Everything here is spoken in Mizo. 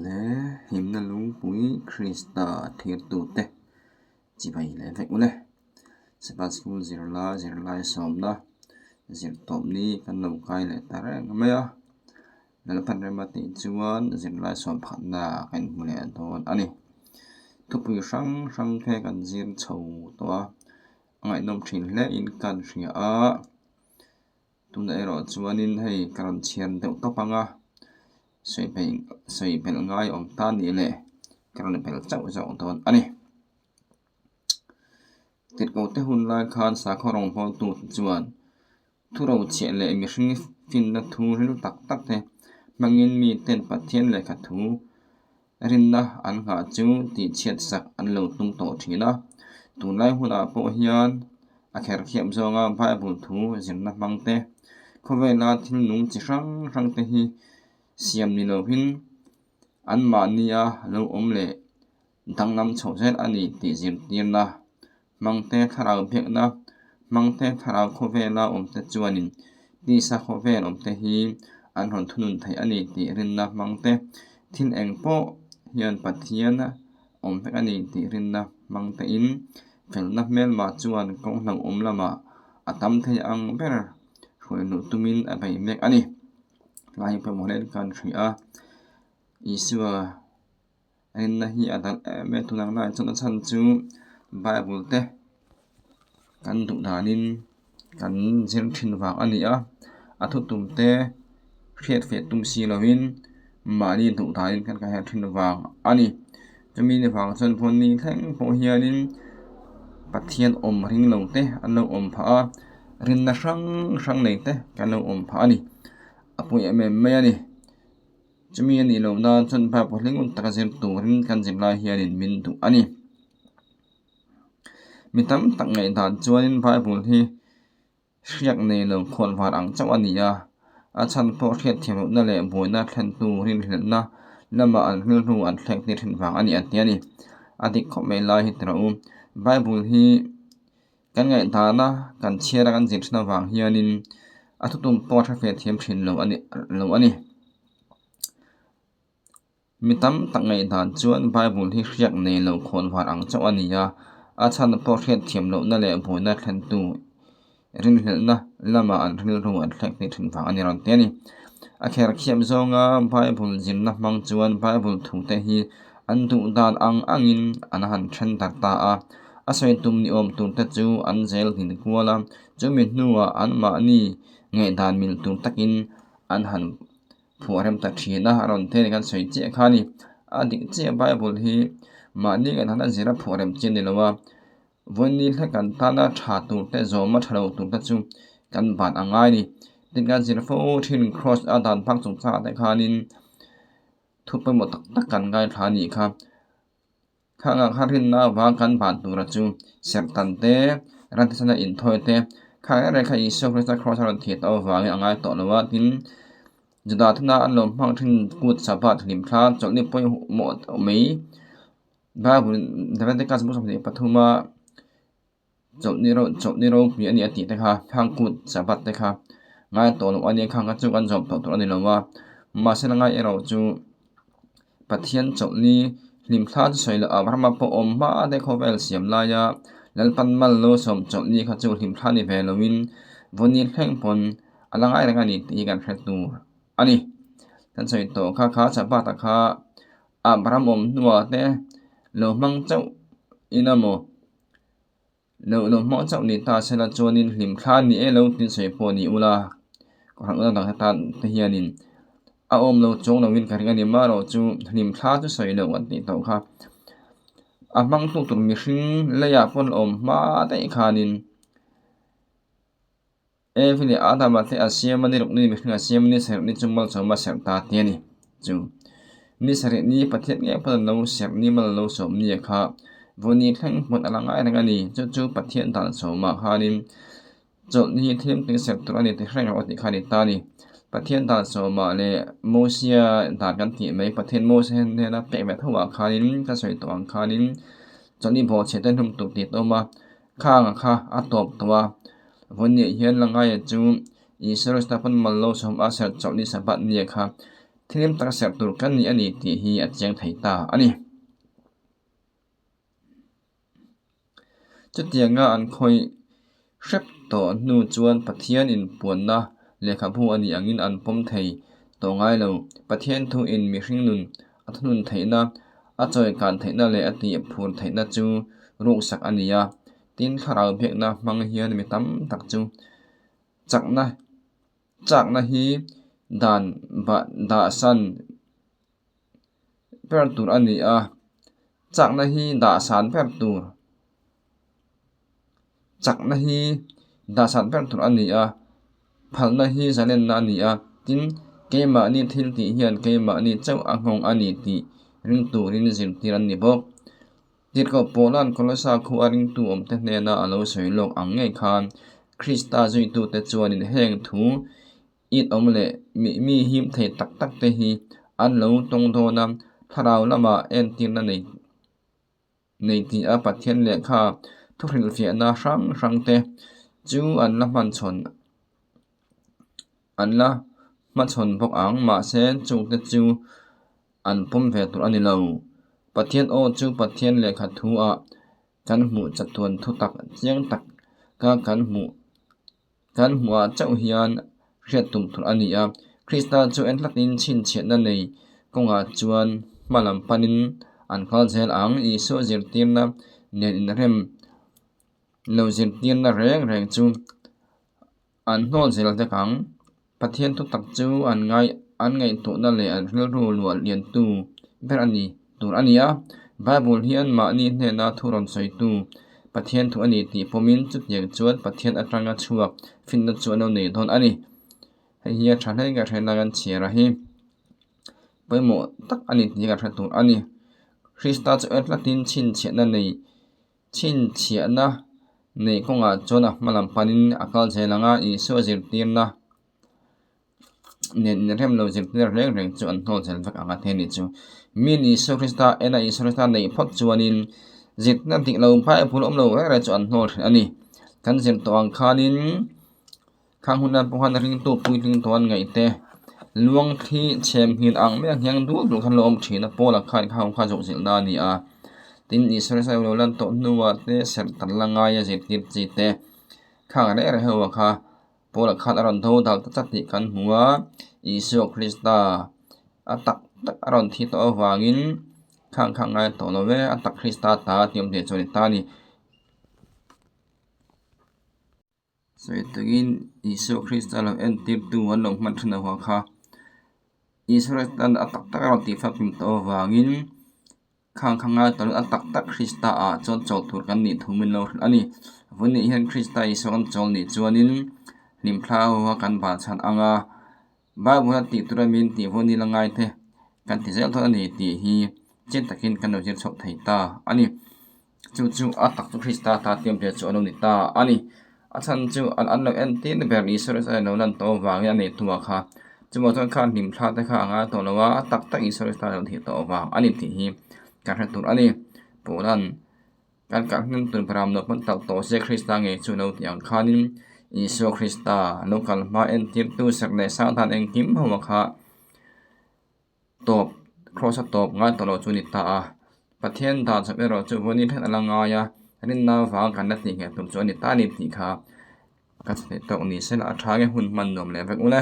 Awle, himna lungpui Krista thirtute chibai leh vek ule. Sabbath School zirlai zirlai sawmna zirtawpni kan lo kai leh ta reng mai a. Lalpan rema tih chuan zirlai sawm phatna kan hmu leh dawn a ni. Thupui hrang hrang te kan zir chho tawh a, a ngaihnawm thin hle in kan hria a. Tunah erawh chuanin hei ka rawn chhiar deuh tawp ang a, sawi peih sawi belh ngai awm ta nih leh ka rawn belh chauh zawk dawn a ni. Tirhkohte hun lai khan sakhaw rawngbawltu te chuan thu rochhiah leh mihring finna thu ril tak tak te hmangin miten Pathian lehkha thu rinna an nghah chu tihchhiat sak an lo tum tawh thin a. Tunlai hunah pawh hian a kherkhiap zawnga Bible thu zirna hmang te, khawvela thil nung chi hrang hrang te hi siam ni lovin anmahnia lo awm leh danglam chhoh zel a ni tih zirtirna hmang te, thlarau biakna hmang te, thlarau khawvela awm te chuanin tisa khawvel awm te hi an rawn thunun thei a ni tih rinna hmang te, thil eng pawh hian Pathian awm vek a ni tih rinna hmang tein felna hmelma chuan kawng hlauhawm lamah a tam thei ang ber hruai luh tumin a bei mek a ni. Tlai pawimawh hle kan hria a, Isua. Rinna hi a dal em em tunang lai chuan a chhan chu Bible te kan duh danin kan zir thin vang a ni a, a thutum te hriat feh tum si lovin mahni duh danin kan kai thin vang a ni. Chumi ni vang chuan vawnni thleng pawh hianin Pathian awm ring lo te an lo awm phah a, rinna hrang hrang nei te kan lo awm phah a ni. A pawi em em mai a ni. Chumi a nih loh nan chuan Bible hling un taka zir turin kan zir lai hianin min duh a ni. Mi tam tak ngaihdan chuanin Bible hi hriak nei lo khual var ang chauh a ni a, a chhan pawh hriatthiam lohna leh buaina thlentu rinhlelhna lamah an rilru an thlek tir thin vang a ni an ti a ni. A dik khawp mai lai hi tiraw u, Bible hi Kan ngaihdana kan chhiara kan zir thin avang hianin a thutum pawh a hre fe thiam thin lo a ni lo a ni. Mi tam tak ngaihdan chuan Bible hi hriak nei lo khawn var ang chauh a ni a, a chhan pawh hriat thiam lohna leh buaina thlentu rinhlelhna lamah an rilru an thlek tir thin vang a ni rawn ti a ni. A kher khiam zawnga Bible zirna hmang chuan Bible thute hi an duh dan ang angin an han then darh ta a. A sawi tum ni awm tur te chu an zel din kual a, chumi hnuah anmahni ngaihdan mil tur takin an han phuah rem ta thin a, a rawn thei a ni kan sawi chiah kha a ni. A dik chiah Bible hi mahni ngaihdan a zir a phuah rem chiah a ni lo a, vawiin hlek kan tana tha tur te zawma tha lo tur te chu kan ban a ngai a ni. Tin kan zir fo thin cross a dan phak chungchangah te khanin thu pawimawh tak tak kan ngaithla a nih kha. Khangah kha rinna avang kan ban tura chu serhtan te, rantisana inthawi te, khang reng reng kha Isua Krista Kraws a rawn thih tawh avangin a ngai tawh lo a, tin, Juda thuna an lo hmang thin kut Sabbath hlim thla chawlhni pawimawh deuh mai Bible Leviticus bu 23 a Chawlhni ro chawlhni ropui a ni a tih te kha khang kut Sabbath te kha ngai tawh loh a nia khang kha chu kan zawm tawh tur a ni lo a, mahse la ngai erawh chu Pathian chawlhni hlim thla chu sawi loh Abrahama pawh awm hma te khawvel siam laia Lalpan mal lo sawm chawlhni kha chu hlim thla ni ve loin vawni thleng pawn a la ngai reng a ni tih hi kan hre tur a ni. Kan sawi tawh kha kha Sabbath ah kha Abraham awm hnuah te lo hmang chauh in emaw Lo lo hmang chauh ni ta sela chuanin hlim thla ni e lo tin sawi pawh ni ula, ka hrang ula dang heta te hianin a awm lo chuang loin ka ring a ni marawh chu hlim thla chu sawi loh an tih tawh kha. A hmang tu tur mihring leiah pawn awm hma daih khanin Evi leh Adama te a siam a ni ruk ni mihring a siam a ni sarih ni chu malsawm a serh ta ti a ni. Chu ni sarih ni Pathian ngei pawn an lo serh ni mal lo sawm ni a kha vawni thleng hmun a la ngai reng a ni. Chu chu Pathian dan sawmah khanin chawlhni hi thil tui serh tur a ni ti hreng rawh tih kha a ni ta a ni. Pathian dan sawmah leh Mosia dan kan tih mai Pathian Mosia hnena pek ve tho ah khanin ka sawi tawh ang khanin chawlhni bawhchhiah te hnum tur tih a awm a. Khanga kha a tawp tawh a, Vawniah hian la ngaia chu Isua Krista pawn mal lo sawm a serh chawlh ni Sabbath nia kha Thilhlim taka serh tur kan ni a ni tih hi a chiang thei ta a ni. Chutianga an khawih hrep tawh hnu chuan Pathian inpuanna lehkhabu a nih angin an pawm thei tawh ngai lo. Pathian thuin mihring nun a thunun theihna, a chawikan theihna leh a tih phur theihna chu ruksak a ni a. Tin, thlarau biakna hmang hian mi tam tak chu chakna chakna hi dan dahsan ber tur a ni a, chakna hi dahsan ber tur chakna hi dahsan ber tur a ni a, phalna hi zalenna a ni a, tin keimahni thil tih hian keimahni chauh a nghawng a ni tih ring turin zirtir an ni bawk. Tirhkoh Paula'n Kolosa khu a ringtu awmte hnena a lo sawi lawk ang ngei khan Krista zuitute chuanin heng thu it awm leh mi him thei tak tak te hi an lo tawng dawn a, thlarau lamah entirna nei nei tih a Pathian lehkha thuhrilhfiahna hrang hrang te chu an la hmanchhawn an la hmachhawn bawk ang mahse chungte chu an pawm ve tur a ni lo. Pathian aw chu Pathian lehkha thu ah kan hmuh chatuan thutak chiang tak ka kan hmuh Kan hmuhah chauh hian hriat tum tur a ni a, Krista chu en tlatin chhinchhiahna nei kawngah chuan hma lam panin an kal zel ang. Isua zirtirna nen inrem lo zirtirna reng reng chu an hnawl zel vek ang. Pathian thutak chu an ngai an ngaihtuahna leh an rilru luah liantu ber a ni tur a ni a. Bible hian mahni hnena thu rawn sawitu Pathian thu a ni tih pawmin chutiang chuan Pathian atanga chhuak finna chu an lo nei dawn a ni. Hei hi a tha hle ka hre lai an chhiar a hi pawimawh tak a ni tih ka hre tur a ni. Krista chu en tlatin chhinchhiahna nei Chhinchhiahna neih kawngah chuan a hma lam panin a kal zel ang a, Isua zirtirna nen inrem lo zirtir reng reng chu an hnawl zel vek ang a ti a nih chu. Miin Isua Krista ena Isua Krista neih phawt chuanin zirtirna dik lo Bible awm lo reng reng chu an hnawl thin a ni. Kan zir tawh ang khanin khang hun ah pawh khan ringtu puitling tawh an ngaih te luang thli chhem nghin ang mai a hiang dul dul khan lo awm thin a pawl ah khan khang kha zawh zilh na a ni a tin Isua Krista lo lan tawh hnuah te serh tan la ngai a zirtir chi te khang reng reng ho ah kha pawl ah khan a rawn do dal ta tlat tih kan hmu a Isua Krista a tak tak a rawn thi tawh avangin khang kha a ngai tawh lo e a tak Krista ta tih awm thei chu a ni ta a ni. Sawi takin Isua Krista lo entirtu an lo hman thin avang kha Isua Krista'n a tak tak a rawn tih famkim tawh avangin khang kha ngai tawh a tak tak Krista ah chuan chawl tur kan nih thu min lo hrilh a ni. Vawiin hian Krista Isua kan chawl nih chuanin hlimthla ho a kan ban chhan ang a, Bible a tih tura min tih vawn nila ngai te kan ti zel dawn a ni tih hi chiang takin kan lo zir chhuak thei ta a ni. Chu chu a tak chu Krista ta tiam ve chu a lo ni ta a ni. A chhan chu an an lo en tir ber Isua Krista lo lan tawh avangin a nei tua kha. Chuvang chuan khan hlimthla te kha a ngai tawh lo a, a tak tak Isua Krista lo thih tawh avang a ni tih hi kan hre tur a ni. Paula'n kan kal hnem tur ber am lo pawn talh tawh se Krista ngei chu lo tih ang khanin Isua Krista lo kal hma entirtu serh leh sang dan engkim ho a kha Tawp, Kraws a tawp ngai tawh lo chu a ni ta a. Pathian dan chawp erawh chu vawiin thleng a la ngai a, rinna vang kan la tih ngheh tum chu a ni ta a ni tih kha ka chheh tawk ni se la a tha nge hun hman nuam leh vek ule.